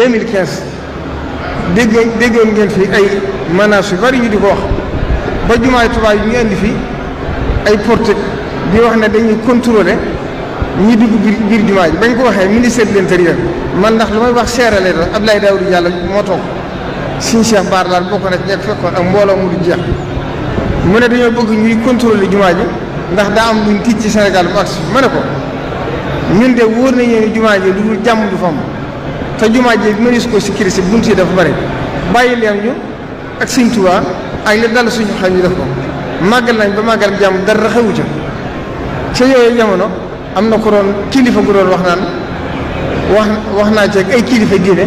2015 déggoon ngeen fi ay menaces yu bari ñu di ko wax ba jumaay Tuubaa yi ñu indi fi ay porte di wax ne dañuy contrôler ñi dugg biir jumaa ji bañ ko waxee ministère de l'intérieur man ndax lu may wax seerale la Abdoulaye Daouda Diallo moo toog Sëñ Cheikh Bara Laal bokk na ci ñett fekkoon ak mbooloo mu du jeex mu ne dañoo bëgg ñuy contrôler jumaa ji ndax daa am luñ tiit ci Sénégal bu agsi ma ne ko ñun de wóor nañu ne jumaa ji lu dul jàmm du fa am te jumaa ji mënees ko sécuriser bunt yi dafa bari bàyyi leen ñu ak Sëñ Tuubaa ak li dal suñu xel ñu def ko màggal nañ ba màggal jàmm dara xewu ca yooyu jamono am na ko doon kilifa gu doon wax naan wax naa ci ak ay kilifa diine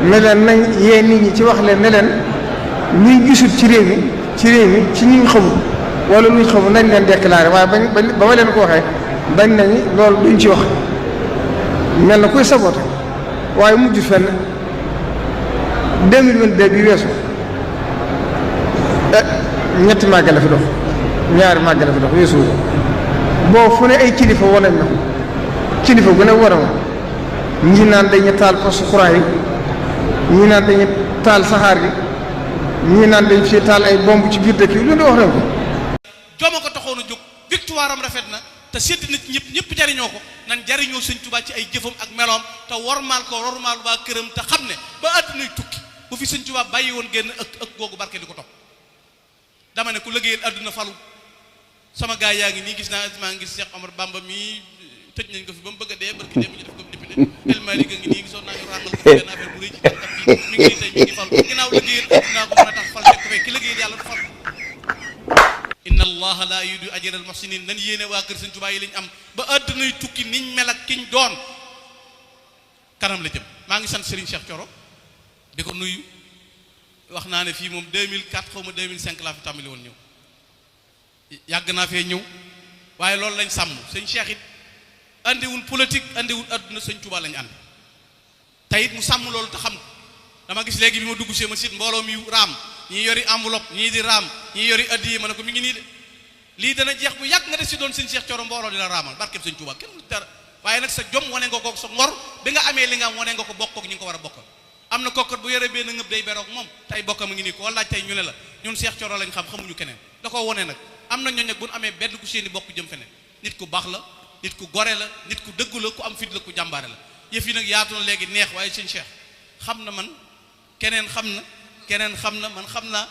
ne leen nañ yee nit ñi ci wax leen ne leen luñ gisul ci réew mi ci ñu xamul wala luñ xamul nañ leen déclaré waaye ba ma leen ko waxee dañ nañu loolu duñ ci wax mel na kuy saboté waaye mujj fenn 2022 bi weesu ñetti màggal la fi dox ñaari màggal la fi dox weesu boo fu ne ay kilifa wane na kilifa gu ne war a ñi naan dañuy taal poste courant yi ñi naan dañuy taal saxaar gi ñi naan dañ fi taal ay bomb ci biir dëkk yi lu ne wax nañ ko. jooma ko taxoon a jóg victoire am rafet na te sédd nit ñëpp jariñoo ko nan jariñoo Sëñ Tuubaa ci ay jëfam ak meloom te wormaal waa këram te xam ne ba àddunay tukki bu fi Sëñ Tuubaa bàyyi woon génn ëk googu barke di ko topp dama ne ku liggéeyal àdduna falu sama gaa yaa ngi nii gis naa maa ngi gis Cheikh Omar Bamba mi tëj nañ ko fi ba mu bëgg a dee barki dee ñu def ko député El Malick a ngi nii gisoon naa ñu ràngal ko benn affaire bu rëy ci kat bi mi ngi nii tey mi ngi fal ginnaaw liggéeyal àdduna ko mën a tax fal fekk fekk ki liggéeyal yàlla du fal inna allaha la yudi'u ajral muhsinin nan yéene waa kër Sëñ Tuubaa yi lañ am ba àddunay tukki niñ mel ak kiñ doon kanam la jëm maa ngi sant Serigne Cheikh Thioro di ko nuyu wax naa ne fii moom 2004 xaw ma 2005 laa fi tàmbali woon ñëw yàgg naa fee ñëw waaye loolu lañ sàmm sëñ Cheikh it andiwul politique andiwul àdduna Sëñ Tuubaa lañ ànd te it mu sàmm loolu te xam ko dama gis léegi bi ma dugg see ma sit mbooloo mi raam ñii yori enveloppe ñii di raam ñii yori addiye ma ne ko mi ngi nii de lii dana jeex bu yàgg nga def si doon sëñ Cheikh Thioro mbooloo di la raamal barkeb Sëñ Tuubaa kenn dara waaye nag sa jom wane nga ko sa ngor bi nga amee li nga am wane nga ko bokk ak ñi nga ko war a bokkal am na kokkat bu yore benn ngëb day beroog moom tey bokkam a ngi nii ko laaj tey ñu ne la ñun Cheikh Thioro lañ xam xamuñu keneen da koo wone nag am na ñooñ nag bu ñu amee benn ku seeni bokk jëm feneen nit ku baax la nit ku gore la nit ku dëggu la ku am fit la ku jàmbaare la yëf yi nag yaatu na léegi neex waaye sëñ Cheikh xam na man keneen xam na man xam naa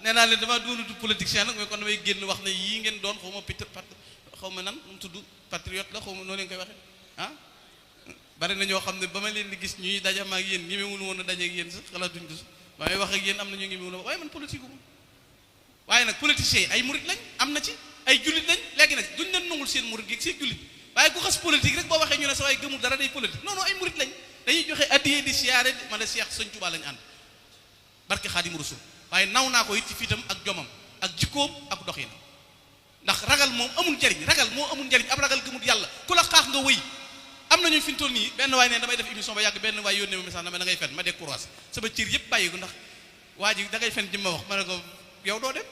nee naa leen dama doonatu politicien nag mais kon damay génn wax ne yii ngeen doon xaw ma xaw ma nan mu tudd patriote la xaw ma noo leen koy waxee bari na ñoo xam ne ba ma leen di gis ñuy daja ma ak yéen ñi mënu woon a daje ak yéen sax xalaatuñ ko sax ba may wax ak yéen am na ñu ngi mënu waaye man politique gu waaye nag politiciens yi ay murit lañ am na ci ay jullit lañ léegi nag duñ leen nangul seen murit gi seen jullit waaye ku xas politique rek boo waxee ñu ne sa waay gëmul dara day politique non non ay murit lañ dañuy joxe addiyee di siyaare man a Cheikh Sëñ Tuubaa lañ ànd barke Xaadimu Rasuul waaye naw naa ko it ci fiitam ak jomam ak jikkoom ak doxinam ndax ragal moom amul njariñ ragal moo amul njariñ ab ragal gëmul yàlla ku la xaax nga wëy am nañu fi ñu toll nii benn waay ne damay def émission ba yàgg benn waay yónnee ma message da ngay fen ma découragé sama cër yëpp bàyyi ko ndax waa ji da ngay fen ji ma wax ma ne ko yow doo dem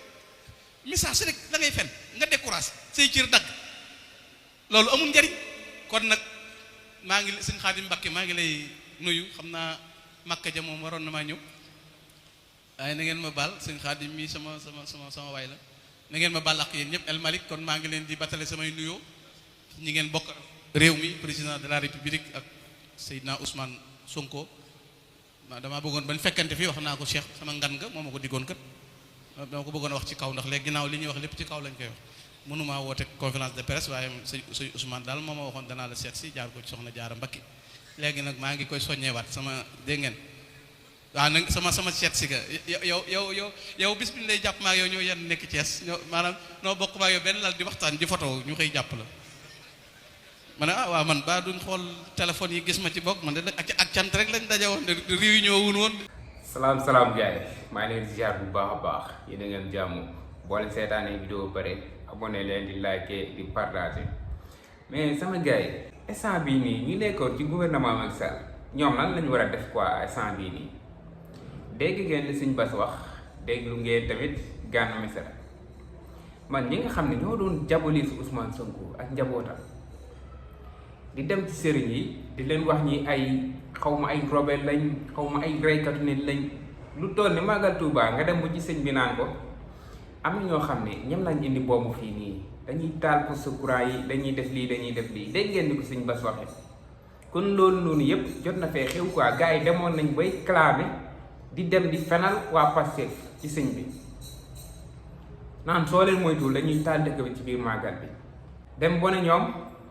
message rek da ngay fen nga découragé say cër dagg loolu amul njariñ kon nag maa ngi sëñ Xaadim Mbakke maa ngi lay nuyu xam naa Makka ja moom waroon na maa ñëw waaye na ngeen ma baal sëñ Xaadim mi sama waay la na ngeen ma baal ak yéen ñëpp El Malick kon maa ngi leen di battale samay nuyoo ñi ngeen bokk réew mi président de la république ak Seydina Ousmane Sonko damaa bëggoon bañ fekkante fii wax naa ko Cheikh sama ngan nga moo ma ko diggoon kat dama ko bëggoon a wax ci kaw ndax léegi ginnaaw li ñuy wax lépp ci kaw lañ koy wax mënumaa woote conférence de presse waaye sëñ Ousmane daal moo ma waxoon danaa la seet si jaar ko ci soxna Jaara Mbakke léegi nag maa ngi koy soññeewaat sama dégg ngeen waaw nag sama seet si ga yow bis bi ñu lay jàpp maa yow ñoo yenn nekk Thiès ñoo maanaam noo bokk maa yow benn lal di waxtaan di photo ñu xëy jàpp la ma ne waaw man ba duñ xool téléphone yi gis ma ci bokk man de ak cant rek lañ daje woon de réunion wuñ woon. salaam gaay maa ngi leen di ziar bu baax a baax yéen a ngeen jàmm boo leen seetaanee vidéo ba pare abonné leen di liker di partager mais sama gars yi instant bii nii ñu nekkoon ci gouvernement Macky Sall ñoom lan lañu war a def quoi instant bii nii dégg ngeen li Sëñ Bass wax déglu ngeen tamit Gana Messere man ñi nga xam ne ñoo doon diaboliser Ousmane Sonko ak njabootam di dem ci sëriñ yi di leen wax ñi ay xaw ma ay rebelle lañ xaw ma ay reykatu nit lañ lu toll ni màggal Tuubaa nga dem ba ci sëñ bi naan ko am na ñoo xam ne ñam lañ indi boobu fii nii dañuy taal ko sa courant yi dañuy def lii dégg ngeen ni ko sëñ Bass waxe kon loolu noonu yëpp jot na fee xew quoi gars yi demoon nañ bay clamé di dem di fenal waa Pastef ci sëñ bi naan soo leen moytuwul dañuy taal dëkk bi ci biir màggal bi dem ba ne ñoom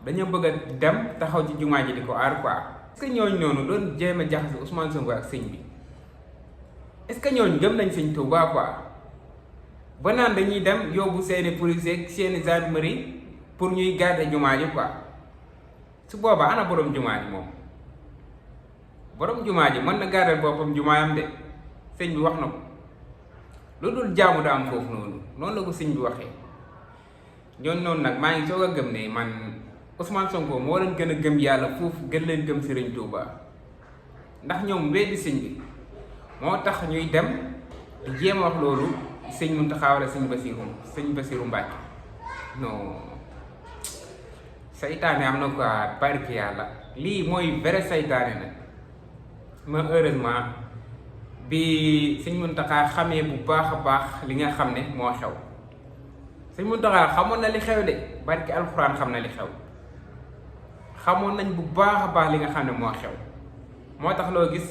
dañoo bëgg a dem taxaw ci jumaa ji di ko aar quoi est-ce que ñooñu noonu doon jéem a jaxase Ousmane Sonko ak sëñ bi est-ce que ñooñu gëm nañ sëñ Tuubaa quoi ba naan dañuy dem yóbbu seeni policier seeni gendarmerie pour ñuy garder jumaa ji quoi su boobaa ana borom jumaa ji moom borom jumaa ji mën na garder boppam jumaayam de sëñ bi wax na ko lu dul jaamu da am foofu noonu la ko sëñ bi waxee ñoon noonu nag maa ngi soog a gëm ne man Ousmane Sonko moo leen gën a gëm yàlla foofu gën leen gëm Serigne Touba ndax ñoom weddi sëñ bi moo tax ñuy dem di jéem a wax loolu sëñ Mountakha wala sëñ Bassirou Mbacké non saytaane am na quoi barke yàlla lii mooy vrai saytaane nag ma heureusement bi sëñ Mountakha xamee bu baax a baax li nga xam ne moo xew sëñ Mountakha xamoon na li xew de barke alxuraan xam na li xew xamoon nañ bu baax a baax li nga xam ne moo xew moo tax loo gis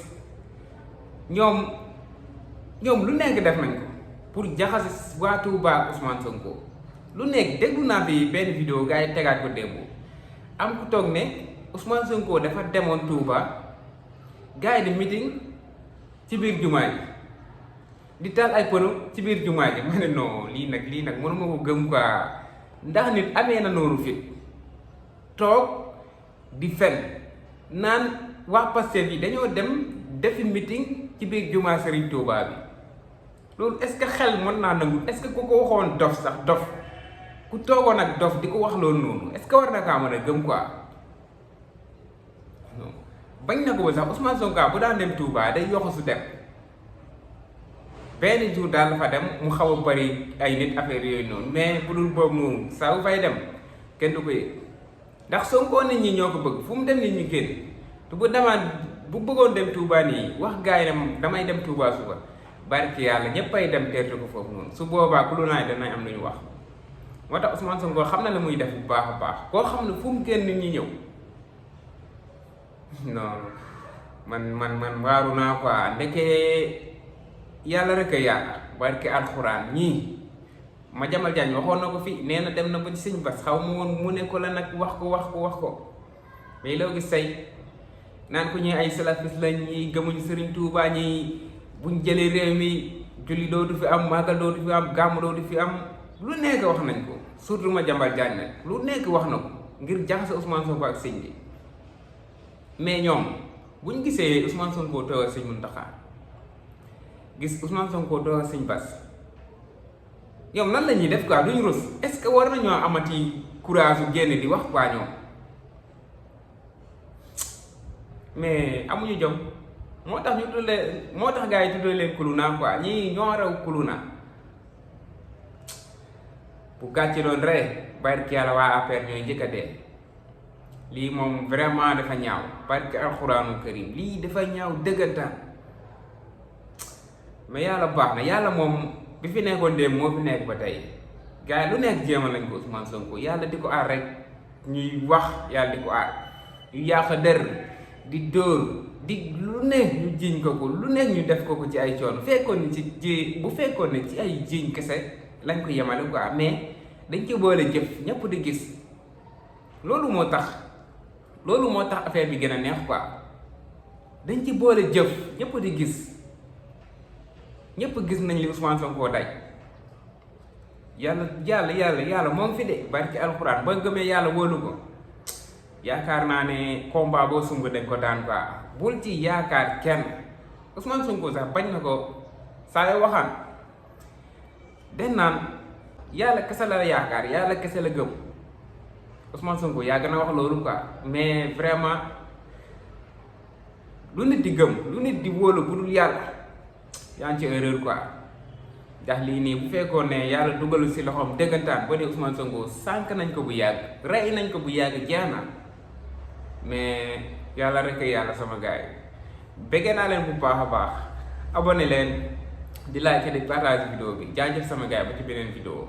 ñoom lu nekk def nañ ko pour jaxase waa Touba ak Ousmane Sonko lu nekk déglu naa fi benn vidéo gars yi tegaat ko démb am ku toog ne Ousmane Sonko dafa demoon Touba gars yi di meeting ci biir jumaa ji di taal ay pono ci biir jumaa ji ma ne non lii nag mënuma ko gëm quoi ndax nit amee na noonu fit toog di fen naan waa Pastef yi dañoo dem defi meeting ci biir jumaa Serigne Touba bi loolu est-ce que xel mën naa nangu est-ce que ku ko waxoon dof sax dof ku toogoon ak dof di ko wax loolu noonu est-ce que war na kaa mën a gëm quoi non bañ na ko ba sax Ousmane Sonko bu daan dem Touba day yoxu su dem benn jour daal dafa dem mu xaw a bari ay nit affaire yooyu noonu mais bu dul boobu noonu saa bu fay dem kenn du ko yëg ndax Sonko nit ñi ñoo ko bëgg fu mu dem nit ñi génn te bu demaan bu bëggoon dem Touba nii wax gars yi ne damay dem Touba suba barki yàlla ñëppay dem teertu ko foofu noonu su boobaa ku lu naay danañ am lu ñu wax moo tax Ousmane Sonko xam na la muy def bu baax a baax koo xam ne fu mu génn nit ñi ñëw non man waaru naa quoi ndeke yàlla rek a yàlla barki alxuraan ñii ma jamal jaañ waxoon na ko fi nee na dem na ba ci sëñ Bass xaw ma woon mu ne ko la nag wax ko mais loo gis say naan ko ñi ay salafis lañ ñi gëmuñu Serigne Touba ñi buñ jëlee réew mi julli dootu fi am màggal dootu fi am gàmm dootu fi am lu nekk wax nañ ko surtout ma jambal jaañ nag lu nekk wax na ko ngir jaxase Ousmane Sonko ak sëñ bi mais ñoom buñ gisee Ousmane Sonko toog ak sëñ Mountakha gis Ousmane Sonko toog ak sëñ Bass ñoom nan la ñuy def quoi duñ rus est-ce que war nañoo amati courage u génn di wax quoi ñoom mais amuñu jom moo tax gars yi tuddee leen kuluna quoi ñii ñoo raw kuluna bu gàcce doon ree barki yàlla waa APR ñooy njëkk a dee lii moom vraiment dafa ñaaw barki alxuraanu karim lii dafa ñaaw dëggantaan mais yàlla baax na yàlla moom bi fi nekkoon démb moo fi nekk ba tey gars yi lu nekk jéemal nañ ko Ousmane Sonko yàlla di ko aar rek ñuy wax yàlla di ko aar yu yàq der di dóor di lu nekk ñu jiiñ ko lu nekk ñu def ko ci ay coono bu fekkoon ne ci ay jiiñ kese lañ ko yemale quoi mais dañ ci boole jëf ñëpp di gis loolu moo tax affaire bi gën a neex quoi dañ ci boole jëf ñëpp di gis ñëpp gis nañ li Ousmane Sonko daj yàlla moom fi de barki alxuraan ba gëmee yàlla wóolu ko yaakaar naa ne combat boo sumb dañ ko daan quoi bul ci yaakaar kenn Ousmane Sonko sax bañ na ko saa yoo waxaan den naan yàlla kese la yaakaar yàlla kese la gëm Ousmane Sonko yaa gën a wax loolu quoi mais vraiment lu nit di gëm lu nit di wóolu bu dul yàlla yaa ngi ci erreur quoi ndax lii nii bu fekkoon ne yàlla dugalu si loxoom dëggantaan ba ne Ousmane Sonko sànq nañ ko bu yàgg rey nañ ko bu yàgg jeex na mais yàlla rek yàlla sama gars yi bëggee naa leen bu baax a baax abonné leen di like di partage vidéo bi jaajëf sama gars ba ci beneen vidéo